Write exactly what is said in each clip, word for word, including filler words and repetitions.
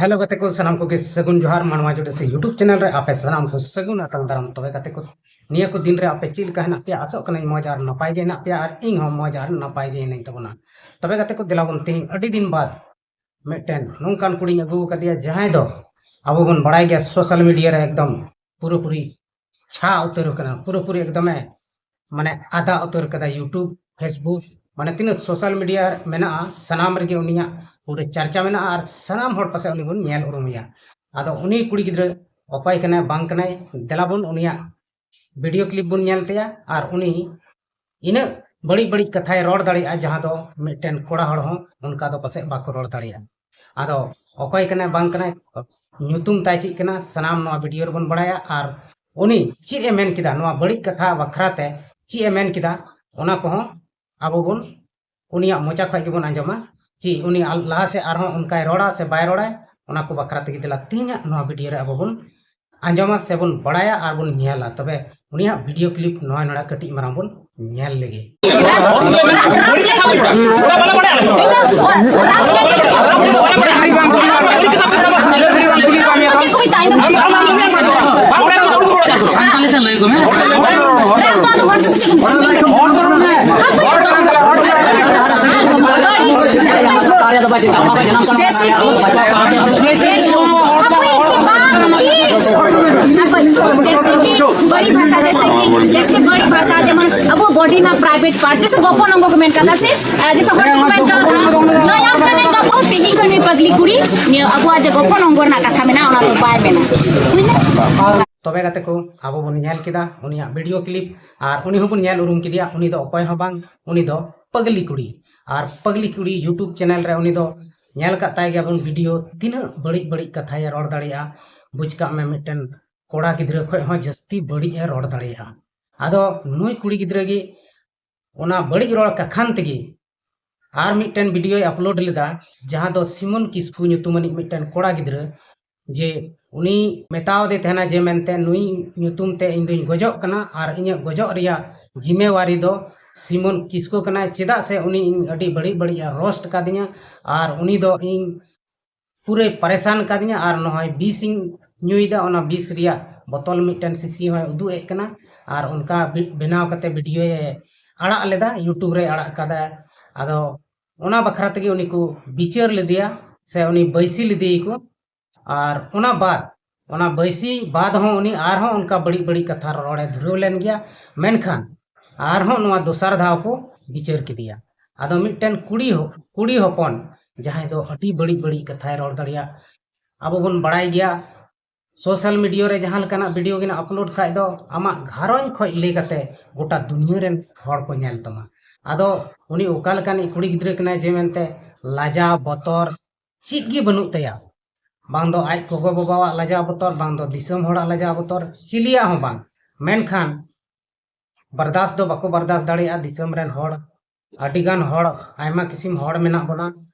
Hello ᱜᱟᱛᱮ ᱠᱚ, ᱥᱟᱱᱟᱢ ᱠᱚᱜᱮ ᱥᱟᱹᱜᱩᱱ ᱡᱚᱦᱟᱨ ᱢᱟᱱᱣᱟ ᱡᱩᱰᱟᱹᱥᱤ YouTube ᱪᱮᱱᱮᱞ ᱨᱮ ᱟᱯᱮ ᱥᱟᱱᱟᱢ ᱠᱚ ᱥᱟᱹᱜᱩᱱ ᱟᱛᱟᱝ ᱫᱟᱨᱟᱢ᱾ ᱛᱚᱵᱮ ᱜᱟᱛᱮ ᱠᱚ, ᱱᱤᱭᱟᱹ ᱠᱚ ᱫᱤᱱ ᱨᱮ ᱟᱯᱮ ᱪᱮᱫ ᱞᱮᱠᱟ ᱦᱮᱱᱟᱜ ᱯᱮᱭᱟ? ᱟᱥᱚᱜ ᱠᱟᱹᱱᱟᱹᱧ ᱢᱚᱡᱽ ᱟᱨ ᱱᱟᱯᱟᱭ ᱜᱮ ᱦᱮᱱᱟᱜ ᱯᱮᱭᱟ, ᱟᱨ ᱤᱧ ᱦᱚᱸ ᱢᱚᱡᱽ ᱟᱨ ᱱᱟᱯᱟᱭ ᱜᱮ ᱦᱮᱱᱟᱹᱧ ᱛᱟᱵᱚᱱᱟ᱾ ᱛᱚᱵᱮ ᱜᱟᱛᱮ ᱠᱚ, ᱫᱮᱞᱟ ᱵᱚᱱ ᱛᱮᱦᱮᱧ ᱟᱹᱰᱤ ᱫᱤᱱ ᱵᱟᱫ ᱢᱤᱫᱴᱮᱱ ᱱᱚᱝᱠᱟᱱ ᱠᱩᱲᱤᱧ ᱟᱹᱜᱩ ᱟᱠᱟᱫᱮᱭᱟ, ᱡᱟᱦᱟᱸᱭ ᱫᱚ ᱟᱵᱚ ᱵᱚᱱ ᱵᱟᱲᱟᱭ ᱜᱮᱭᱟ ᱥᱳᱥᱟᱞ ᱢᱤᱰᱤᱭᱟ ᱨᱮ ᱮᱠᱫᱚᱢ ᱯᱩᱨᱟᱹᱯᱩᱨᱤ ᱪᱷᱟ ᱩᱛᱟᱹᱨ ᱟᱠᱟᱱᱟ, ᱯᱩᱨᱟᱹᱯᱩᱨᱤ ᱮᱠᱫᱚᱢᱮ ᱢᱟᱱᱮ ᱟᱫᱟ ᱩᱛᱟᱹᱨ ᱠᱟᱫᱟ᱾ YouTube, Facebook, ᱢᱟᱱᱮ ᱛᱤᱱᱟᱹᱜ ᱥᱳᱥᱟᱞ ᱢᱤᱰᱤᱭᱟ ᱢᱮᱱᱟᱜᱼᱟ, ᱥᱟᱱᱟᱢ ᱨᱮᱜᱮ ᱩᱱᱤᱭᱟᱜ ᱯᱩᱨᱟᱹ ᱪᱟᱨᱪᱟ ᱢᱮᱱᱟᱜᱼᱟ ᱟᱨ ᱥᱟᱱᱟᱢ ᱦᱚᱲ ᱯᱟᱥᱮ ᱩᱱᱤ ᱵᱚᱱ ᱧᱮᱞ ᱩᱨᱩᱢᱮᱭᱟ᱾ ᱟᱫᱚ ᱩᱱᱤ ᱠᱩᱲᱤ ᱜᱤᱫᱽᱨᱟᱹ ᱚᱠᱚᱭ ᱠᱟᱱᱟᱭ ᱵᱟᱝ ᱠᱟᱱᱟᱭ, ᱫᱮᱞᱟ ᱵᱚᱱ ᱩᱱᱤᱭᱟᱜ ᱵᱷᱤᱰᱤᱭᱳ ᱠᱞᱤᱯ ᱵᱚᱱ ᱧᱮᱞ ᱛᱟᱭᱟ ᱟᱨ ᱩᱱᱤ ᱤᱱᱟᱹᱜ ᱵᱟᱹᱲᱤᱡ ᱵᱟᱹᱲᱤᱡ ᱠᱟᱛᱷᱟᱭ ᱨᱚᱲ ᱫᱟᱲᱮᱭᱟᱜᱼᱟ, ᱡᱟᱦᱟᱸ ᱫᱚ ᱢᱤᱫᱴᱮᱱ ᱠᱚᱲᱟ ᱦᱚᱲ ᱦᱚᱸ ᱚᱱᱠᱟ ᱫᱚ ᱯᱟᱥᱮᱡ ᱵᱟᱠᱚ ᱨᱚᱲ ᱫᱟᱲᱮᱭᱟᱜᱼᱟ᱾ ᱟᱫᱚ ᱚᱠᱚᱭ ᱠᱟᱱᱟᱭ ᱵᱟᱝ ᱠᱟᱱᱟᱭ, ᱧᱩᱛᱩᱢ ᱛᱟᱭ ᱪᱮᱫ ᱠᱟᱱᱟ, ᱥᱟᱱᱟᱢ ᱱᱚᱣᱟ ᱵᱷᱤᱰᱤᱭᱳ ᱨᱮᱵᱚᱱ ᱵᱟᱲᱟᱭᱟ᱾ ᱟᱨ ᱩᱱᱤ ᱪᱮᱫ ᱮ ᱢᱮᱱ ᱠᱮᱫᱟ ᱱᱚᱣᱟ ᱵᱟᱹᱲᱤᱡ ᱠᱟᱛᱷᱟ ᱵᱟᱠᱷᱨᱟ ᱛᱮ, ᱪᱮᱫ ᱮ ᱢᱮᱱ ᱠᱮᱫᱟ, ᱚᱱᱟ ᱠᱚᱦᱚᱸ ᱟᱵᱚ ᱵᱚᱱ ᱩᱱᱤᱭᱟᱜ ᱢᱚᱪᱟ ᱠᱷᱚᱱ ᱜᱮᱵᱚᱱ ᱟᱸᱡᱚᱢᱟ᱾ ᱪᱮᱫ ᱩᱱᱤ ᱟᱞ-, ᱞᱟᱦᱟ ᱥᱮᱫ ᱟᱨᱦᱚᱸ ᱚᱱᱠᱟᱭ ᱨᱚᱲᱟ ᱥᱮ ᱵᱟᱭ ᱨᱚᱲᱟ, ᱚᱱᱟ ᱠᱚ ᱵᱟᱠᱷᱨᱟ ᱛᱮᱜᱮ ᱫᱮᱞᱟ ᱛᱮᱦᱮᱧᱟᱜ ᱱᱚᱣᱟ ᱵᱷᱤᱰᱤᱭᱳ ᱨᱮ ᱟᱵᱚ ᱵᱚᱱ ᱟᱸᱡᱚᱢᱟ ᱥᱮ ᱵᱚᱱ ᱵᱟᱲᱟᱭᱟ ᱟᱨ ᱵᱚᱱ ᱧᱮᱞᱟ᱾ ᱛᱚᱵᱮ ᱩᱱᱤᱭᱟᱜ ᱵᱷᱤᱰᱤᱭᱳ ᱠᱞᱤᱯ ᱱᱚᱣᱟ ᱱᱚᱰᱮ ᱠᱟᱹᱴᱤᱡ ᱢᱟᱨᱟᱝ ᱵᱚᱱ ᱧᱮᱞ ᱞᱮᱜᱮ᱾ ᱥᱟᱱᱛᱟᱲᱤ ᱛᱮ ᱞᱟᱹᱭ ᱠᱚ ᱢᱮ᱾ ᱡᱮᱭᱥᱮ ᱠᱤ, ᱡᱮᱭᱥᱮ ᱠᱤ, ᱦᱟᱯᱳᱭ, ᱮᱠᱴᱩ ᱵᱟᱝ, please. ᱡᱮᱭᱥᱮ ᱠᱤ ᱵᱟᱹᱲᱤᱡ ᱵᱷᱟᱥᱟ, ᱡᱮᱭᱥᱮ ᱠᱤ, ᱡᱮᱭᱥᱮ ᱠᱤ ᱵᱟᱹᱲᱤᱡ ᱵᱷᱟᱥᱟ, ᱡᱮᱢᱚᱱ ᱟᱵᱚ body ᱨᱮᱱᱟᱜ private part, ᱡᱮᱭᱥᱮ ᱜᱚᱯᱚᱱ ᱚᱝᱜᱚ ᱠᱚ ᱢᱮᱱ ᱠᱟᱫᱟ ᱥᱮ, ᱟᱨ ᱡᱮᱭᱥᱮ ᱦᱚᱲ ᱠᱚ ᱢᱮᱱ ᱠᱟᱫᱟ, ᱱᱚᱭᱟᱢ ᱠᱟᱱᱟᱭ ᱜᱟᱯᱚ ᱛᱤᱦᱤᱧ ᱠᱷᱚᱱ ᱱᱩᱭ ᱯᱟᱜᱽᱞᱤ ᱠᱩᱲᱤ, ᱱᱤᱭᱟᱹ ᱟᱵᱚᱣᱟᱜ ᱡᱮ ᱜᱚᱯᱚᱱ ᱚᱝᱜᱚ ᱨᱮᱱᱟᱜ ᱠᱟᱛᱷᱟ ᱢᱮᱱᱟᱜᱼᱟ, ᱚᱱᱟ ᱫᱚ ᱵᱟᱭ ᱢᱮᱱᱟ᱾ ᱛᱚᱵᱮ ᱜᱟᱛᱮ ᱠᱚ, ᱟᱵᱚ ᱵᱚᱱ ᱧᱮᱞ ᱠᱮᱫᱟ ᱩᱱᱤᱭᱟᱜ ᱵᱷᱤᱰᱤᱭᱳ ᱠᱞᱤᱯ, ᱟᱨ ᱩᱱᱤ ᱦᱚᱸᱵᱚᱱ ᱧᱮᱞ ᱩᱨᱩᱢ ᱠᱮᱫᱮᱭᱟ᱾ ᱩᱱᱤ ᱫᱚ ᱚᱠᱚᱭ ᱦᱚᱸ ᱵᱟᱝ, ᱩᱱᱤ ᱫᱚ ᱯᱟᱜᱽᱞᱤ ᱠᱩᱲᱤ᱾ ᱟᱨ ᱯᱟᱜᱽᱞᱤ ᱠᱩᱲᱤ YouTube ᱪᱮᱱᱮᱞ ᱨᱮ ᱩᱱᱤ ᱫᱚ ᱧᱮᱞ ᱟᱠᱟᱫ ᱛᱟᱭ ᱜᱮᱭᱟᱵᱚᱱ ᱵᱷᱤᱰᱤᱭᱳ, ᱛᱤᱱᱟᱹᱜ ᱵᱟᱹᱲᱤᱡ ᱵᱟᱹᱲᱤᱡ ᱠᱟᱛᱷᱟᱭ ᱨᱚᱲ ᱫᱟᱲᱮᱭᱟᱜᱼᱟ᱾ ᱵᱩᱡᱽ ᱠᱟᱜ ᱢᱮ, ᱢᱤᱫᱴᱮᱱ ᱠᱚᱲᱟ ᱜᱤᱫᱽᱨᱟᱹ ᱠᱷᱚᱱ ᱦᱚᱸ ᱡᱟᱹᱥᱛᱤ ᱵᱟᱹᱲᱤᱡ ᱮ ᱨᱚᱲ ᱫᱟᱲᱮᱭᱟᱜᱼᱟ᱾ ᱟᱫᱚ ᱱᱩᱭ ᱠᱩᱲᱤ ᱜᱤᱫᱽᱨᱟᱹ ᱜᱮ ᱚᱱᱟ ᱵᱟᱹᱲᱤᱡ ᱨᱚᱲ ᱠᱟᱠᱷᱟᱱ ᱛᱮᱜᱮ ᱟᱨ ᱢᱤᱫᱴᱮᱱ ᱵᱷᱤᱰᱤᱭᱳᱭ ᱟᱯᱞᱳᱰ ᱞᱮᱫᱟ, ᱡᱟᱦᱟᱸ ᱫᱚ ᱥᱤᱢᱚᱱ ᱠᱤᱥᱠᱩ ᱧᱩᱛᱩᱢᱟᱱᱤᱡ ᱢᱤᱫᱴᱮᱱ ᱠᱚᱲᱟ ᱜᱤᱫᱽᱨᱟᱹ, ᱡᱮ ᱩᱱᱤ ᱢᱮᱛᱟᱣ ᱫᱮ ᱛᱟᱦᱮᱱᱟ ᱡᱮ ᱢᱮᱱᱛᱮ, "ᱱᱩᱭ ᱧᱩᱛᱩᱢ ᱛᱮ ᱤᱧ ᱫᱩᱧ ᱜᱚᱡᱚᱜ ᱠᱟᱱᱟ ᱟᱨ ᱤᱧᱟᱹᱜ ᱜᱚᱡᱚᱜ ᱨᱮᱭᱟᱜ ᱡᱤᱢᱮᱣᱟᱨᱤ ᱫᱚ ᱥᱤᱢᱚᱱ ᱠᱤᱥᱠᱩ ᱠᱟᱱᱟᱭ, ᱪᱮᱫᱟᱜ ᱥᱮ ᱩᱱᱤ ᱤᱧ ᱟᱹᱰᱤ ᱵᱟᱹᱲᱤᱡ ᱵᱟᱹᱲᱤᱡ ᱮ ᱨᱳᱥᱴ ᱠᱟᱫᱤᱧᱟ ᱟᱨ ᱩᱱᱤ ᱫᱚ ᱤᱧ ᱯᱩᱨᱟᱹᱭ ᱯᱟᱨᱮᱥᱟᱱ ᱠᱟᱫᱤᱧᱟ᱾ ᱟᱨ ᱱᱚᱜᱼᱚᱭ ᱵᱤᱥ ᱤᱧ ᱧᱩᱭᱮᱫᱟ, ᱚᱱᱟ ᱵᱤᱥ ᱨᱮᱭᱟᱜ ᱵᱚᱛᱚᱞ ᱢᱤᱫᱴᱮᱱ ᱥᱤᱥᱤ ᱦᱚᱸᱭ ᱩᱫᱩᱜ ᱮᱫ ᱠᱟᱱᱟ᱾ ᱟᱨ ᱚᱱᱠᱟ ᱵᱤ- ᱵᱮᱱᱟᱣ ᱠᱟᱛᱮ ᱵᱷᱤᱰᱤᱭᱳᱭ ᱟᱲᱟᱜ ᱞᱮᱫᱟ, ᱭᱩᱴᱩᱵᱽ ᱨᱮ ᱟᱲᱟᱜ ᱠᱟᱫᱟ᱾ ᱟᱫᱚ ᱚᱱᱟ ᱵᱟᱠᱷᱨᱟ ᱛᱮᱜᱮ ᱩᱱᱤ ᱠᱚ ᱵᱤᱪᱟᱹᱨ ᱞᱮᱫᱮᱭᱟ, ᱥᱮ ᱩᱱᱤ ᱵᱟᱹᱭᱥᱤ ᱞᱮᱫᱮᱭᱟᱠᱚ᱾ ᱟᱨ ᱚᱱᱟ ᱵᱟᱫ, ᱚᱱᱟ ᱵᱟᱹᱭᱥᱤ ᱵᱟᱫ ᱦᱚᱸ ᱩᱱᱤ ᱟᱨᱦᱚᱸ ᱚᱱᱠᱟ ᱵᱟᱹᱲᱤᱡ ᱵᱟᱹᱲᱤᱡ ᱠᱟᱛᱷᱟ ᱨᱚᱲᱮ ᱫᱷᱩᱨᱟᱹᱣ ᱞᱮᱱ ᱜᱮᱭᱟ᱾ ᱢᱮᱱᱠᱷᱟᱱ ᱟᱨᱦᱚᱸ ᱱᱚᱣᱟ ᱫᱚᱥᱟᱨ ᱫᱷᱟᱣ ᱠᱚ ᱵᱤᱪᱟᱹᱨ ᱠᱮᱫᱮᱭᱟ᱾ ᱟᱫᱚ ᱢᱤᱫᱴᱮᱱ ᱠᱩᱲᱤ ᱦᱚ- ᱠᱩᱲᱤ ᱦᱚᱯᱚᱱ, ᱡᱟᱦᱟᱸᱭ ᱫᱚ ᱟᱹᱰᱤ ᱵᱟᱹᱲᱤᱡ ᱵᱟᱹᱲᱤᱡ ᱠᱟᱛᱷᱟᱭ ᱨᱚᱲ ᱫᱟᱲᱮᱭᱟᱜ, ᱟᱵᱚ ᱵᱚᱱ ᱵᱟᱲᱟᱭ ᱜᱮᱭᱟ, ᱥᱳᱥᱟᱞ ᱢᱤᱰᱤᱭᱟ ᱨᱮ ᱡᱟᱦᱟᱸ ᱞᱮᱠᱟᱱᱟᱜ ᱵᱷᱤᱰᱤᱭᱳ ᱜᱮ ᱟᱯᱞᱳᱰ ᱠᱷᱟᱡ ᱫᱚ ᱟᱢᱟᱜ ᱜᱷᱟᱨᱚᱸᱡᱽ ᱠᱷᱚᱡ ᱞᱟᱹᱭ ᱠᱟᱛᱮ ᱜᱚᱴᱟ ᱫᱩᱱᱤᱭᱟᱹ ᱨᱮᱱ ᱦᱚᱲ ᱠᱚ ᱧᱮᱞ ᱛᱟᱢᱟ᱾ ᱟᱫᱚ ᱩᱱᱤ ᱚᱠᱟ ᱞᱮᱠᱟᱱᱤᱡ ᱠᱩᱲᱤ ᱜᱤᱫᱽᱨᱟᱹ ᱠᱟᱱᱟᱭ ᱡᱮ ᱢᱮᱱᱛᱮ ᱞᱟᱡᱟᱣ ᱵᱚᱛᱚᱨ ᱪᱮᱫ ᱜᱮ ᱵᱟᱹᱱᱩᱜ ᱛᱟᱭᱟ᱾ ᱵᱟᱝ ᱫᱚ ᱟᱡ ᱜᱚᱜᱚ ᱵᱟᱵᱟᱣᱟᱜ ᱞᱟᱡᱟᱣ ᱵᱚᱛᱚᱨ, ᱵᱟᱝ ᱫᱚ ᱫᱤᱥᱚᱢ ᱦᱚᱲᱟᱜ ᱞᱟᱡᱟᱣ ᱵᱚᱛᱚᱨ, ᱪᱤᱞᱤᱭᱟᱜ ᱦᱚᱸ ᱵᱟᱝ᱾ ᱢᱮᱱᱠᱷᱟᱱ ᱵᱟᱨᱫᱟᱥ ᱫᱚ ᱵᱟᱠᱚ ᱵᱟᱨᱫᱟᱥ ᱫᱟᱲᱮᱭᱟᱜᱼᱟ ᱫᱤᱥᱚᱢ ᱨᱮᱱ ᱦᱚᱲ᱾ ᱟᱹᱰᱤᱜᱟᱱ ᱦᱚᱲ, ᱟᱭᱢᱟ ᱠᱤᱥᱤᱢ ᱦᱚᱲ ᱢᱮᱱᱟᱜ ᱵᱚᱱᱟ᱾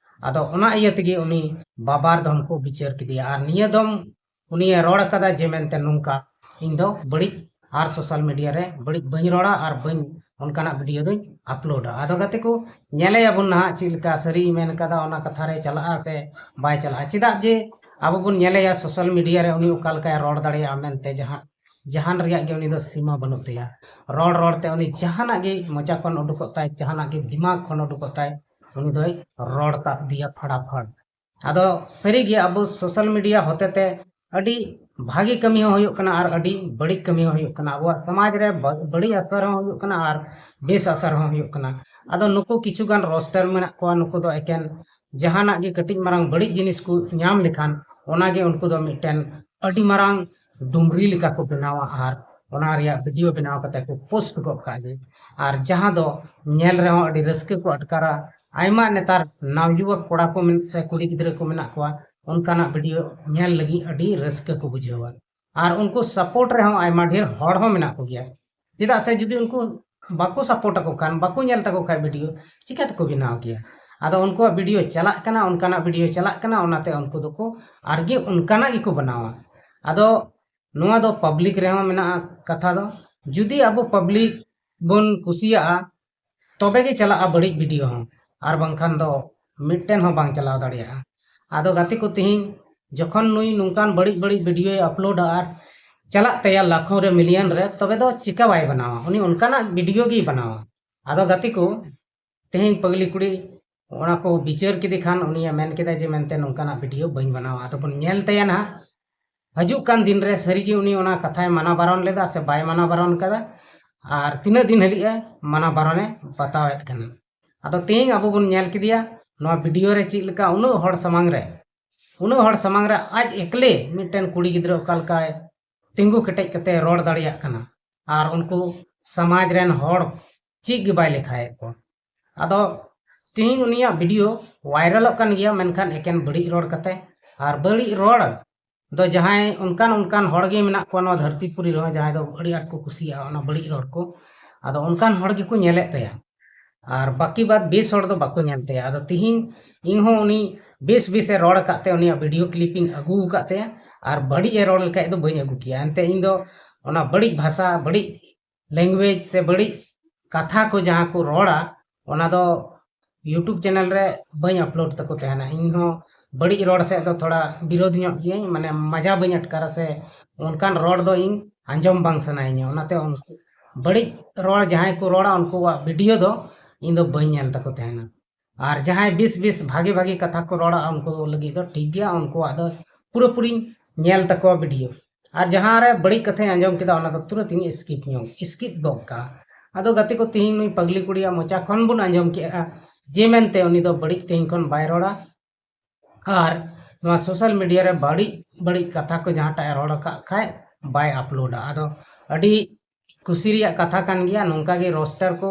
ᱟᱫᱚ ᱚᱱᱟ ᱤᱭᱟᱹ ᱛᱮᱜᱮ ᱩᱱᱤ ᱵᱟᱵᱟᱨ ᱫᱚᱢ ᱠᱚ ᱵᱤᱪᱟᱹᱨ ᱠᱮᱫᱮᱭᱟ᱾ ᱟᱨ ᱱᱤᱭᱟᱹ ᱫᱚᱢ ᱩᱱᱤᱭᱮ ᱨᱚᱲ ᱟᱠᱟᱫᱟ ᱡᱮ ᱢᱮᱱᱛᱮ ᱱᱚᱝᱠᱟ, "ᱤᱧ ᱫᱚ ᱵᱟᱹᱲᱤᱡ ᱟᱨ ᱥᱳᱥᱟᱞ ᱢᱤᱰᱤᱭᱟ ᱨᱮ ᱵᱟᱹᱲᱤᱡ ᱵᱟᱹᱧ ᱨᱚᱲᱟ ᱟᱨ ᱵᱟᱹᱧ ᱚᱱᱠᱟᱱᱟᱜ ᱵᱷᱤᱰᱤᱭᱳ ᱫᱚᱧ ᱟᱯᱞᱳᱰᱟ᱾" ᱟᱫᱚ ᱜᱟᱛᱮ ᱠᱚ, ᱧᱮᱞᱮᱭᱟᱵᱚᱱ ᱱᱟᱦᱟᱜ ᱪᱮᱫ ᱞᱮᱠᱟ ᱥᱟᱹᱨᱤᱭ ᱢᱮᱱ ᱠᱟᱫᱟ, ᱚᱱᱟ ᱠᱟᱛᱷᱟ ᱨᱮ ᱪᱟᱞᱟᱜᱼᱟ ᱥᱮ ᱵᱟᱭ ᱪᱟᱞᱟᱜᱼᱟ᱾ ᱪᱮᱫᱟᱜ ᱡᱮ ᱟᱵᱚ ᱵᱚᱱ ᱧᱮᱞᱮᱭᱟ ᱥᱳᱥᱟᱞ ᱢᱤᱰᱤᱭᱟ ᱨᱮ ᱩᱱᱤ ᱚᱠᱟ ᱞᱮᱠᱟᱭ ᱨᱚᱲ ᱫᱟᱲᱮᱭᱟᱜᱼᱟ ᱢᱮᱱᱛᱮ, ᱡᱟᱦᱟᱸ ᱡᱟᱦᱟᱱ ᱨᱮᱭᱟᱜ ᱜᱮ ᱩᱱᱤ ᱫᱚ ᱥᱤᱢᱟ ᱵᱟᱹᱱᱩᱜ ᱛᱟᱭᱟ᱾ ᱨᱚᱲ ᱨᱚᱲ ᱛᱮ ᱩᱱᱤ ᱡᱟᱦᱟᱱᱟᱜ ᱜᱮ ᱢᱚᱪᱟ ᱠᱷᱚᱱ ᱩᱰᱩᱠᱚᱜ ᱛᱟᱭ, ᱡᱟᱦᱟᱱᱟᱜ ᱜᱮ ᱫᱤᱢᱟᱜᱽ ᱠᱷᱚᱱ ᱩᱰᱩᱠᱚᱜ ᱛᱟᱭ, ᱩᱱᱤ ᱫᱚᱭ ᱨᱚᱲ ᱛᱟᱵ ᱤᱫᱤᱭᱟ ᱯᱷᱟᱲᱟᱯᱷᱟᱲ᱾ ᱟᱫᱚ ᱥᱟᱹᱨᱤ ᱜᱮ ᱟᱵᱚ ᱥᱳᱥᱟᱞ ᱢᱤᱰᱤᱭᱟ ᱦᱚᱛᱮ ᱛᱮ ᱟᱹᱰᱤ ᱵᱷᱟᱜᱮ ᱠᱟᱹᱢᱤ ᱦᱚᱸ ᱦᱩᱭᱩᱜ ᱠᱟᱱᱟ ᱟᱨ ᱟᱹᱰᱤ ᱵᱟᱹᱲᱤᱡ ᱠᱟᱹᱢᱤ ᱦᱚᱸ ᱦᱩᱭᱩᱜ ᱠᱟᱱᱟ᱾ ᱟᱵᱚᱣᱟᱜ ᱥᱚᱢᱟᱡᱽ ᱨᱮ ᱵᱟ- ᱵᱟᱹᱲᱤᱡ ᱟᱥᱟᱨ ᱦᱚᱸ ᱦᱩᱭᱩᱜ ᱠᱟᱱᱟ ᱟᱨ ᱵᱮᱥ ᱟᱥᱟᱨ ᱦᱚᱸ ᱦᱩᱭᱩᱜ ᱠᱟᱱᱟ᱾ ᱟᱫᱚ ᱱᱩᱠᱩ ᱠᱤᱪᱷᱩ ᱜᱟᱱ ᱨᱳᱥᱴᱟᱨ ᱢᱮᱱᱟᱜ ᱠᱚᱣᱟ, ᱱᱩᱠᱩ ᱫᱚ ᱮᱠᱮᱱ ᱡᱟᱦᱟᱱᱟᱜ ᱜᱮ ᱠᱟᱹᱴᱤᱡ ᱢᱟᱨᱟᱝ ᱵᱟᱹᱲᱤᱡ ᱡᱤᱱᱤᱥ ᱠᱚ ᱧᱟᱢ ᱞᱮᱠᱷᱟᱱ ᱚᱱᱟᱜᱮ ᱩᱱᱠᱩ ᱫᱚ ᱢᱤᱫᱴᱮᱱ ᱟᱹᱰᱤ ᱢᱟᱨᱟᱝ ᱰᱩᱢᱨᱤ ᱞᱮᱠᱟ ᱠᱚ ᱵᱮᱱᱟᱣᱟ ᱟᱨ ᱚᱱᱟ ᱨᱮᱭᱟᱜ ᱵᱷᱤᱰᱤᱭᱳ ᱵᱮᱱᱟᱣ ᱠᱟᱛᱮ ᱠᱚ ᱯᱳᱥᱴ ᱜᱚᱫ ᱠᱟᱜ ᱜᱮ᱾ ᱟᱨ ᱡᱟᱦᱟᱸ ᱫᱚ ᱧᱮᱞ ᱨᱮᱦᱚᱸ ᱟᱹᱰᱤ ᱨᱟᱹᱥᱠᱟᱹ ᱠᱚ ᱟᱴᱠᱟᱨᱟ᱾ ᱟᱭᱢᱟ ᱱᱮᱛᱟᱨ ᱱᱟᱣᱡᱩᱣᱟᱹ ᱠᱚᱲᱟ ᱠᱚ ᱢᱮᱱ- ᱥᱮ ᱠᱩᱲᱤ ᱜᱤᱫᱽᱨᱟᱹ ᱠᱚ ᱢᱮᱱᱟᱜ ᱠᱚᱣᱟ, ᱚᱱᱠᱟᱱᱟᱜ ᱵᱷᱤᱰᱤᱭᱳ ᱧᱮᱞ ᱞᱟᱹᱜᱤᱫ ᱟᱹᱰᱤ ᱨᱟᱹᱥᱠᱟᱹ ᱠᱚ ᱵᱩᱡᱷᱟᱹᱣᱟ᱾ ᱟᱨ ᱩᱱᱠᱩ ᱥᱟᱯᱳᱨᱴ ᱨᱮᱦᱚᱸ ᱟᱭᱢᱟ ᱰᱷᱮᱨ ᱦᱚᱲ ᱦᱚᱸ ᱢᱮᱱᱟᱜ ᱠᱚᱜᱮᱭᱟ᱾ ᱪᱮᱫᱟᱜ ᱥᱮ ᱡᱩᱫᱤ ᱩᱱᱠᱩ ᱵᱟᱠᱚ ᱥᱟᱯᱳᱨᱴ ᱟᱠᱚ ᱠᱷᱟᱱ, ᱵᱟᱠᱚ ᱧᱮᱞ ᱛᱟᱠᱚ ᱠᱷᱟᱱ ᱵᱷᱤᱰᱤᱭᱳ, ᱪᱤᱠᱟᱹ ᱛᱮᱠᱚ ᱵᱮᱱᱟᱣ ᱠᱮᱭᱟ? ᱟᱫᱚ ᱩᱱᱠᱩᱣᱟᱜ ᱵᱷᱤᱰᱤᱭᱳ ᱪᱟᱞᱟᱜ ᱠᱟᱱᱟ, ᱚᱱᱠᱟᱱᱟᱜ ᱵᱷᱤᱰᱤᱭᱳ ᱪᱟᱞᱟᱜ ᱠᱟᱱᱟ, ᱚᱱᱟᱛᱮ ᱩᱱᱠᱩ ᱫᱚᱠᱚ ᱟᱨᱜᱮ ᱚᱱᱠᱟᱱᱟᱜ ᱜᱮᱠᱚ ᱵᱮᱱᱟᱣᱟ᱾ ᱟᱫᱚ ᱱᱚᱣᱟ ᱫᱚ ᱯᱟᱵᱽᱞᱤᱠ ᱨᱮᱦᱚᱸ ᱢᱮᱱᱟᱜᱼᱟ ᱠᱟᱛᱷᱟ ᱫᱚ᱾ ᱡᱩᱫᱤ ᱟᱵᱚ ᱯᱟᱵᱽᱞᱤᱠ ᱵᱚᱱ ᱠᱩᱥᱤᱭᱟᱜᱼᱟ, ᱛᱚᱵᱮ ᱜᱮ ᱪᱟᱞᱟᱜᱼᱟ ᱵᱟᱹᱲᱤᱡ ᱵᱷᱤᱰᱤᱭᱳ ᱦᱚᱸ, ᱟᱨ ᱵᱟᱝᱠᱷᱟᱱ ᱫᱚ ᱢᱤᱫᱴᱮᱱ ᱦᱚᱸ ᱵᱟᱝ ᱪᱟᱞᱟᱣ ᱫᱟᱲᱮᱭᱟᱜᱼᱟ᱾ ᱟᱫᱚ ᱜᱟᱛᱮ ᱠᱚ, ᱛᱤᱦᱤᱧ ᱡᱚᱠᱷᱚᱱ ᱱᱩᱭ ᱱᱚᱝᱠᱟᱱ ᱵᱟᱹᱲᱤᱡ ᱵᱟᱹᱲᱤᱡ ᱵᱷᱤᱰᱤᱭᱳᱭ ᱟᱯᱞᱳᱰᱟ ᱟᱨ ᱪᱟᱞᱟᱜ ᱛᱟᱭᱟ ᱞᱟᱠᱷᱚᱸ ᱨᱮ, ᱢᱤᱞᱤᱭᱚᱱ ᱨᱮ, ᱛᱚᱵᱮ ᱫᱚ ᱪᱤᱠᱟ ᱵᱟᱭ ᱵᱮᱱᱟᱣᱟ? ᱩᱱᱤ ᱚᱱᱠᱟᱱᱟᱜ ᱵᱷᱤᱰᱤᱭᱳ ᱜᱮᱭ ᱵᱮᱱᱟᱣᱟ᱾ ᱟᱫᱚ ᱜᱟᱛᱮ ᱠᱚ, ᱛᱮᱦᱮᱧ ᱯᱟᱜᱽᱞᱤ ᱠᱩᱲᱤ ᱚᱱᱟ ᱠᱚ ᱵᱤᱪᱟᱹᱨ ᱠᱮᱫᱮ ᱠᱷᱟᱱ, ᱩᱱᱤᱭᱮ ᱢᱮᱱ ᱠᱮᱫᱟ ᱡᱮ ᱢᱮᱱᱛᱮ ᱱᱚᱝᱠᱟᱱᱟᱜ ᱵᱷᱤᱰᱤᱭᱳ ᱵᱟᱹᱧ ᱵᱮᱱᱟᱣᱟ᱾ ᱟᱫᱚ ᱵᱚᱱ ᱧᱮᱞ ᱛᱟᱭᱟ ᱱᱟᱦᱟᱜ ᱦᱤᱡᱩᱜ ᱠᱟᱱ ᱫᱤᱱ ᱨᱮ ᱥᱟᱹᱨᱤᱜᱮ ᱩᱱᱤ ᱚᱱᱟ ᱠᱟᱛᱷᱟᱭ ᱢᱟᱱᱟ ᱵᱟᱨᱚᱱ ᱞᱮᱫᱟ ᱥᱮ ᱵᱟᱭ ᱢᱟᱱᱟ ᱵᱟᱨᱚᱱ ᱠᱟᱫᱟ, ᱟᱨ ᱛᱤᱱᱟᱹᱜ ᱫᱤᱱ ᱦᱟᱹᱵᱤᱡ ᱮ ᱢᱟᱱᱟ ᱵᱟᱨᱚᱱᱮ ᱵᱟᱛᱟᱣᱮᱫ ᱠᱟᱱᱟ᱾ ᱟᱫᱚ ᱛᱮᱦᱮᱧ ᱟᱵᱚ ᱵᱚᱱ ᱧᱮᱞ ᱠᱮᱫᱮᱭᱟ ᱱᱚᱣᱟ ᱵᱷᱤᱰᱤᱭᱳ ᱨᱮ ᱪᱮᱫ ᱞᱮᱠᱟ ᱩᱱᱟᱹᱜ ᱦᱚᱲ ᱥᱟᱢᱟᱝ ᱨᱮ, ᱩᱱᱟᱹᱜ ᱦᱚᱲ ᱥᱟᱢᱟᱝ ᱨᱮ ᱟᱡ ᱮᱠᱞᱮ ᱢᱤᱫᱴᱮᱱ ᱠᱩᱲᱤ ᱜᱤᱫᱽᱨᱟᱹ ᱚᱠᱟ ᱞᱮᱠᱟᱭ ᱛᱤᱸᱜᱩ ᱠᱮᱴᱮᱡ ᱠᱟᱛᱮ ᱨᱚᱲ ᱫᱟᱲᱮᱭᱟᱜ ᱠᱟᱱᱟ, ᱟᱨ ᱩᱱᱠᱩ ᱥᱚᱢᱟᱡᱽ ᱨᱮᱱ ᱦᱚᱲ ᱪᱮᱫ ᱜᱮ ᱵᱟᱭ ᱞᱮᱠᱷᱟᱭᱮᱫ ᱠᱚᱣᱟ᱾ ᱟᱫᱚ ᱛᱤᱦᱤᱧ ᱩᱱᱤᱭᱟᱜ ᱵᱷᱤᱰᱤᱭᱳ ᱵᱷᱟᱭᱨᱟᱞᱚᱜ ᱠᱟᱱ ᱜᱮᱭᱟ, ᱢᱮᱱᱠᱷᱟᱱ ᱮᱠᱮᱱ ᱵᱟᱹᱲᱤᱡ ᱨᱚᱲ ᱠᱟᱛᱮ, ᱟᱨ ᱵᱟᱹᱲᱤᱡ ᱨᱚᱲ ᱫᱚ ᱡᱟᱦᱟᱸᱭ ᱚᱱᱠᱟᱱ ᱚᱱᱠᱟᱱ ᱦᱚᱲ ᱜᱮ ᱢᱮᱱᱟᱜ ᱠᱚᱣᱟ ᱱᱚᱣᱟ ᱫᱷᱟᱹᱨᱛᱤ ᱯᱩᱨᱤ ᱨᱮᱦᱚᱸ, ᱡᱟᱦᱟᱸᱭ ᱫᱚ ᱟᱹᱰᱤ ᱟᱸᱴ ᱠᱚ ᱠᱩᱥᱤᱭᱟᱜᱼᱟ ᱚᱱᱟ ᱵᱟᱹᱲᱤᱡ ᱨᱚᱲ ᱠᱚ᱾ ᱟᱫᱚ ᱚᱱᱠᱟᱱ ᱦᱚᱲ ᱜᱮᱠᱚ ᱧᱮᱞᱮᱫ ᱛᱟᱭᱟ, ᱟᱨ ᱵᱟᱹᱠᱤ ᱵᱟᱫ ᱵᱮᱥ ᱦᱚᱲ ᱫᱚ ᱵᱟᱠᱚ ᱧᱮᱞ ᱛᱟᱭᱟ᱾ ᱟᱫᱚ ᱛᱤᱦᱤᱧ ᱤᱧᱦᱚᱸ ᱩᱱᱤ ᱵᱮᱥ ᱵᱮᱥ ᱮ ᱨᱚᱲ ᱟᱠᱟᱫ ᱛᱮ ᱩᱱᱤᱭᱟᱜ ᱵᱷᱤᱰᱤᱭᱳ ᱠᱞᱤᱯ ᱤᱧ ᱟᱹᱜᱩ ᱟᱠᱟᱫ ᱛᱟᱭᱟ, ᱟᱨ ᱵᱟᱹᱲᱤᱡ ᱮ ᱨᱚᱲ ᱞᱮᱠᱷᱟᱡ ᱫᱚ ᱵᱟᱹᱧ ᱟᱹᱜᱩ ᱠᱮᱭᱟ᱾ ᱮᱱᱛᱮ ᱤᱧ ᱫᱚ ᱚᱱᱟ ᱵᱟᱹᱲᱤᱡ ᱵᱷᱟᱥᱟ, ᱵᱟᱹᱲᱤᱡ ᱞᱮᱝᱜᱩᱭᱮᱡᱽ ᱥᱮ ᱵᱟᱹᱲᱤᱡ ᱠᱟᱛᱷᱟ ᱠᱚ ᱡᱟᱦᱟᱸ ᱠᱚ ᱨᱚᱲᱟ, ᱚᱱᱟ ᱫᱚ YouTube ᱪᱮᱱᱮᱞ ᱨᱮ ᱵᱟᱹᱧ ᱟᱯᱞᱳᱰ ᱛᱟᱠᱚ ᱛᱟᱦᱮᱱᱟ᱾ ᱤᱧ ᱦᱚᱸ ᱵᱟᱹᱲᱤᱡ ᱨᱚᱲ ᱥᱮᱫ ᱫᱚ ᱛᱷᱚᱲᱟ ᱵᱤᱨᱳᱫᱷ ᱧᱚᱜ ᱜᱤᱭᱟᱹᱧ, ᱢᱟᱱᱮ ᱢᱟᱡᱟ ᱵᱟᱹᱧ ᱟᱴᱠᱟᱨᱟ ᱥᱮ ᱚᱱᱠᱟᱱ ᱨᱚᱲ ᱫᱚ ᱤᱧ ᱟᱸᱡᱚᱢ ᱵᱟᱝ ᱥᱟᱱᱟᱭᱤᱧᱟ᱾ ᱚᱱᱟᱛᱮ ᱩᱱᱠᱩ ᱵᱟᱹᱲᱤᱡ ᱨᱚᱲ ᱡᱟᱦᱟᱸᱭ ᱠᱚ ᱨᱚᱲᱟ ᱩᱱᱠᱩᱣᱟᱜ ᱵᱷᱤᱰᱤᱭᱳ ᱫᱚ ᱤᱧ ᱫᱚ ᱵᱟᱹᱧ ᱧᱮᱞ ᱛᱟᱠᱚ ᱛᱟᱦᱮᱱᱟ᱾ ᱟᱨ ᱡᱟᱦᱟᱸᱭ ᱵᱮᱥ ᱵᱮᱥ ᱵᱷᱟᱜᱮ ᱵᱷᱟᱜᱮ ᱠᱟᱛᱷᱟ ᱠᱚ ᱨᱚᱲᱟ ᱩᱱᱠᱩ ᱞᱟᱹᱜᱤᱫ ᱫᱚ ᱴᱷᱤᱠ ᱜᱮᱭᱟ, ᱩᱱᱠᱩᱣᱟᱜ ᱫᱚ ᱯᱩᱨᱟᱹᱯᱩᱨᱤᱧ ᱧᱮᱞ ᱛᱟᱠᱚᱣᱟ ᱵᱷᱤᱰᱤᱭᱳ᱾ ᱟᱨ ᱡᱟᱦᱟᱸ ᱨᱮ ᱵᱟᱹᱲᱤᱡ ᱠᱟᱛᱷᱟᱧ ᱟᱸᱡᱚᱢ ᱠᱮᱫᱟ ᱚᱱᱟ ᱫᱚ ᱛᱩᱨᱟᱹᱛ ᱤᱧ ᱥᱠᱤᱯ ᱧᱚᱜ, ᱥᱠᱤᱯ ᱜᱚᱫ ᱠᱟᱜᱼᱟ᱾ ᱟᱫᱚ ᱜᱟᱛᱮ ᱠᱚ, ᱛᱤᱦᱤᱧ ᱱᱩᱭ ᱯᱟᱜᱽᱞᱤ ᱠᱩᱲᱤᱭᱟᱜ ᱢᱚᱪᱟ ᱠᱷᱚᱱ ᱵᱚᱱ ᱟᱸᱡᱚᱢ ᱠᱮᱜᱼᱟ ᱡᱮ ᱢᱮᱱᱛᱮ ᱩᱱᱤ ᱫᱚ ᱵᱟᱹᱲᱤᱡ ᱛᱮᱦᱮᱧ ᱠᱷᱚᱱ ᱵᱟᱭ ᱨᱚᱲᱟ, ᱟᱨ ᱱᱚᱣᱟ ᱥᱳᱥᱟᱞ ᱢᱤᱰᱤᱭᱟ ᱨᱮ ᱵᱟᱹᱲᱤᱡ ᱵᱟᱹᱲᱤᱡ ᱠᱟᱛᱷᱟ ᱠᱚ ᱡᱟᱦᱟᱸᱴᱟᱜ ᱮ ᱨᱚᱲ ᱟᱠᱟᱫ ᱠᱷᱟᱡ ᱵᱟᱭ ᱟᱯᱞᱳᱰᱟ᱾ ᱟᱫᱚ ᱟᱹᱰᱤ ᱠᱩᱥᱤ ᱨᱮᱭᱟᱜ ᱠᱟᱛᱷᱟ ᱠᱟᱱ ᱜᱮᱭᱟ, ᱱᱚᱝᱠᱟ ᱜᱮ ᱨᱳᱥᱴᱟᱨ ᱠᱚ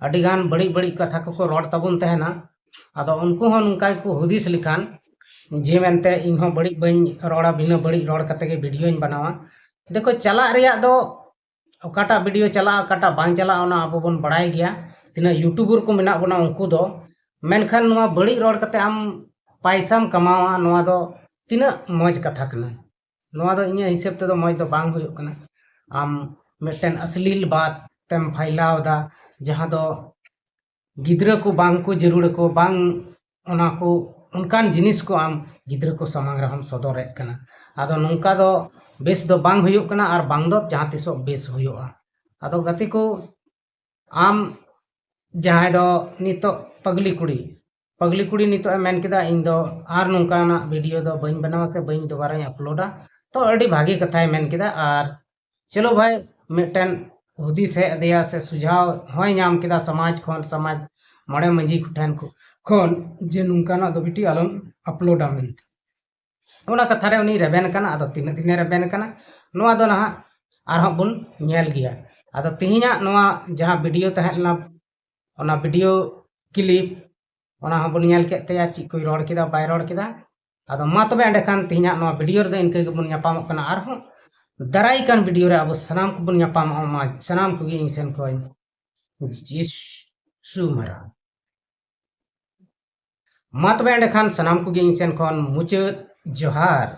ᱟᱹᱰᱤ ᱜᱟᱱ ᱵᱟᱹᱲᱤᱡ ᱵᱟᱹᱲᱤᱡ ᱠᱟᱛᱷᱟ ᱠᱚᱠᱚ ᱨᱚᱲ ᱛᱟᱵᱚᱱ ᱛᱟᱦᱮᱱᱟ᱾ ᱟᱫᱚ ᱩᱱᱠᱩ ᱦᱚᱸ ᱱᱚᱝᱠᱟ ᱜᱮᱠᱚ ᱦᱩᱫᱤᱥ ᱞᱮᱠᱷᱟᱱ ᱡᱮ ᱢᱮᱱᱛᱮ ᱤᱧ ᱦᱚᱸ ᱵᱟᱹᱲᱤᱡ ᱵᱟᱹᱧ ᱨᱚᱲᱟ, ᱵᱤᱱᱟᱹ ᱵᱟᱹᱲᱤᱡ ᱨᱚᱲ ᱠᱟᱛᱮ ᱜᱮ ᱵᱷᱤᱰᱤᱭᱳᱧ ᱵᱮᱱᱟᱣᱟ᱾ ᱫᱮᱠᱷᱚ, ᱪᱟᱞᱟᱜ ᱨᱮᱭᱟᱜ ᱫᱚ ᱚᱠᱟᱴᱟᱜ ᱵᱷᱤᱰᱤᱭᱳ ᱪᱟᱞᱟᱜᱼᱟ, ᱚᱠᱟᱴᱟᱜ ᱵᱟᱝ ᱪᱟᱞᱟᱜᱼᱟ, ᱚᱱᱟ ᱟᱵᱚ ᱵᱚᱱ ᱵᱟᱲᱟᱭ ᱜᱮᱭᱟ᱾ ᱛᱤᱱᱟᱹᱜ ᱭᱩᱴᱩᱵᱟᱨ ᱠᱚ ᱢᱮᱱᱟᱜ ᱵᱚᱱᱟ ᱩᱱᱠᱩ ᱫᱚ, ᱢᱮᱱᱠᱷᱟᱱ ᱱᱚᱣᱟ ᱵᱟᱹᱲᱤᱡ ᱨᱚᱲ ᱠᱟᱛᱮ ᱟᱢ ᱯᱟᱭᱥᱟᱢ ᱠᱟᱢᱟᱣᱟ, ᱱᱚᱣᱟ ᱫᱚ ᱛᱤᱱᱟᱹᱜ ᱢᱚᱡᱽ ᱠᱟᱛᱷᱟ ᱠᱟᱱᱟ? ᱱᱚᱣᱟ ᱫᱚ ᱤᱧᱟᱹᱜ ᱦᱤᱥᱟᱹᱵ ᱛᱮᱫᱚ ᱢᱚᱡᱽ ᱫᱚ ᱵᱟᱝ ᱦᱩᱭᱩᱜ ᱠᱟᱱᱟ᱾ ᱟᱢ ᱢᱤᱫᱴᱮᱱ ᱟᱥᱞᱤᱞ ᱵᱟᱛ ᱛᱮᱢ ᱯᱷᱟᱭᱞᱟᱣ ᱮᱫᱟ, ᱡᱟᱦᱟᱸ ᱫᱚ ᱜᱤᱫᱽᱨᱟᱹ ᱠᱚ ᱵᱟᱝ ᱠᱚ ᱡᱟᱹᱨᱩᱲ ᱟᱠᱚ, ᱵᱟᱝ ᱚᱱᱟ ᱠᱚ ᱚᱱᱠᱟᱱ ᱡᱤᱱᱤᱥ ᱠᱚ ᱟᱢ ᱜᱤᱫᱽᱨᱟᱹ ᱠᱚ ᱥᱟᱢᱟᱝ ᱨᱮᱦᱚᱸᱢ ᱥᱚᱫᱚᱨᱮᱫ ᱠᱟᱱᱟ᱾ ᱟᱫᱚ ᱱᱚᱝᱠᱟ ᱫᱚ ᱵᱮᱥ ᱫᱚ ᱵᱟᱝ ᱦᱩᱭᱩᱜ ᱠᱟᱱᱟ ᱟᱨ ᱵᱟᱝ ᱫᱚ ᱡᱟᱦᱟᱸ ᱛᱤᱥᱚᱜ ᱵᱮᱥ ᱦᱩᱭᱩᱜᱼᱟ᱾ ᱟᱫᱚ ᱜᱟᱛᱮ ᱠᱚ, ᱟᱢ ᱡᱟᱦᱟᱸᱭ ᱫᱚ ᱱᱤᱛᱚᱜ ᱯᱟᱜᱽᱞᱤ ᱠᱩᱲᱤ, ᱯᱟᱜᱽᱞᱤ ᱠᱩᱲᱤ ᱱᱤᱛᱚᱜ ᱮ ᱢᱮᱱ ᱠᱮᱫᱟ, "ᱤᱧ ᱫᱚ ᱟᱨ ᱱᱚᱝᱠᱟᱱᱟᱜ ᱵᱷᱤᱰᱤᱭᱳ ᱫᱚ ᱵᱟᱹᱧ ᱵᱮᱱᱟᱣᱟ ᱥᱮ ᱵᱟᱹᱧ ᱫᱚᱵᱟᱨᱟᱧ ᱟᱯᱞᱳᱰᱟ", ᱛᱚ ᱟᱹᱰᱤ ᱵᱷᱟᱜᱮ ᱠᱟᱛᱷᱟᱭ ᱢᱮᱱ ᱠᱮᱫᱟ᱾ ᱟᱨ ᱪᱚᱞᱚ ᱵᱷᱟᱭ, ᱢᱤᱫᱴᱮᱱ ᱦᱩᱫᱤᱥ ᱦᱮᱡ ᱟᱫᱮᱭᱟ ᱥᱮ ᱥᱩᱡᱷᱟᱣ ᱦᱚᱸᱭ ᱧᱟᱢ ᱠᱮᱫᱟ ᱥᱚᱢᱟᱡᱽ ᱠᱷᱚᱱ, ᱥᱚᱢᱟᱡᱽ ᱢᱚᱬᱮ ᱢᱟᱺᱡᱷᱤ ᱠᱚᱴᱷᱮᱱ ᱠᱚ-, ᱠᱷᱚᱱ, ᱡᱮ ᱱᱚᱝᱠᱟᱱᱟᱜ ᱫᱚ ᱵᱤᱴᱤ ᱟᱞᱚᱢ ᱟᱯᱞᱳᱰᱟ ᱢᱮᱱᱛᱮ᱾ ᱚᱱᱟ ᱠᱟᱛᱷᱟ ᱨᱮ ᱩᱱᱤ ᱨᱮᱵᱮᱱ ᱠᱟᱱᱟ᱾ ᱟᱫᱚ ᱛᱤᱱᱟᱹᱜ ᱫᱤᱱᱮ ᱨᱮᱵᱮᱱ ᱠᱟᱱᱟ, ᱱᱚᱣᱟ ᱫᱚ ᱱᱟᱦᱟᱜ ᱟᱨᱦᱚᱸ ᱵᱚᱱ ᱧᱮᱞ ᱜᱮᱭᱟ᱾ ᱟᱫᱚ ᱛᱮᱦᱮᱧᱟᱜ ᱱᱚᱣᱟ ᱡᱟᱦᱟᱸ ᱵᱷᱤᱰᱤᱭᱳ ᱛᱟᱦᱮᱸ ᱞᱮᱱᱟ, ᱚᱱᱟ ᱵᱷᱤᱰᱤᱭᱳ ᱠᱞᱤᱯ, ᱚᱱᱟ ᱦᱚᱸᱵᱚᱱ ᱧᱮᱞ ᱠᱮᱫ ᱛᱟᱭᱟ, ᱪᱮᱫ ᱠᱚᱭ ᱨᱚᱲ ᱠᱮᱫᱟ, ᱵᱟᱭ ᱨᱚᱲ ᱠᱮᱫᱟ᱾ ᱟᱫᱚ ᱢᱟ ᱛᱚᱵᱮ ᱮᱸᱰᱮᱠᱷᱟᱱ ᱛᱮᱦᱮᱧᱟᱜ ᱱᱚᱣᱟ ᱵᱷᱤᱰᱤᱭᱳ ᱨᱮᱫᱚ ᱤᱱᱠᱟᱹ ᱜᱮᱵᱚᱱ ᱧᱟᱯᱟᱢᱚᱜ ᱠᱟᱱᱟ᱾ ᱟᱨᱦᱚᱸ ᱫᱟᱨᱟᱭ ᱠᱟᱱ ᱵᱷᱤᱰᱤᱭᱳ ᱨᱮ ᱟᱵᱚ ᱥᱟᱱᱟᱢ ᱠᱚᱵᱚᱱ ᱧᱟᱯᱟᱢᱚᱜᱼᱟ᱾ ᱢᱟ ᱥᱟᱱᱟᱢ ᱠᱚᱜᱮ ᱤᱧ ᱥᱮᱱ ᱠᱷᱚᱱ ᱡᱤᱥᱩ ᱢᱟᱨᱟᱝ᱾ ᱢᱟ ᱛᱚᱵᱮ ᱮᱸᱰᱮᱠᱷᱟᱱ ᱥᱟᱱᱟᱢ ᱠᱚᱜᱮ ᱤᱧ ᱥᱮᱱ ᱠᱷᱚᱱ ᱢᱩᱪᱟᱹᱫ ᱡᱚᱦᱟᱨ᱾